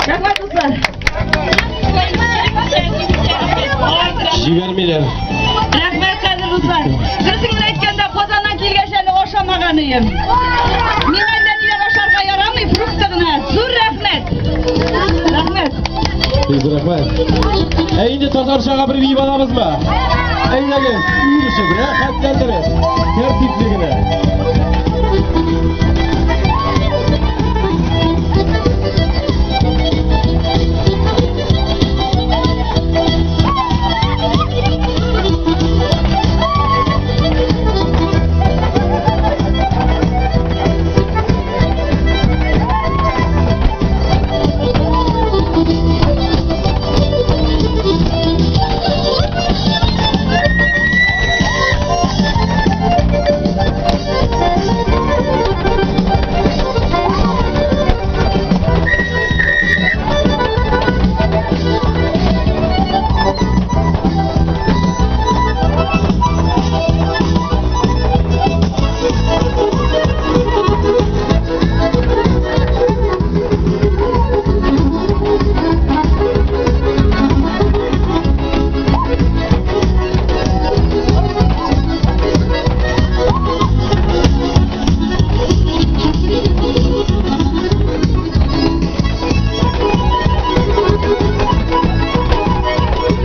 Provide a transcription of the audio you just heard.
Рәхмәт, дуслар. Җибәрмиләр. Рәхмәт, хәзер дуслар. Дөресен генә әйткәндә, Казаннан килгәч әле ашамаган идем. Миңа әллә ниләр ашарга ярамый, фрукты гына. Зур рәхмәт. Рәхмәт. Бик рәхмәт. Ә инде татарчага бер биеп алабызмы? Әйдәгез, ирешеп, рәхәтләндереп, тәртипле генә.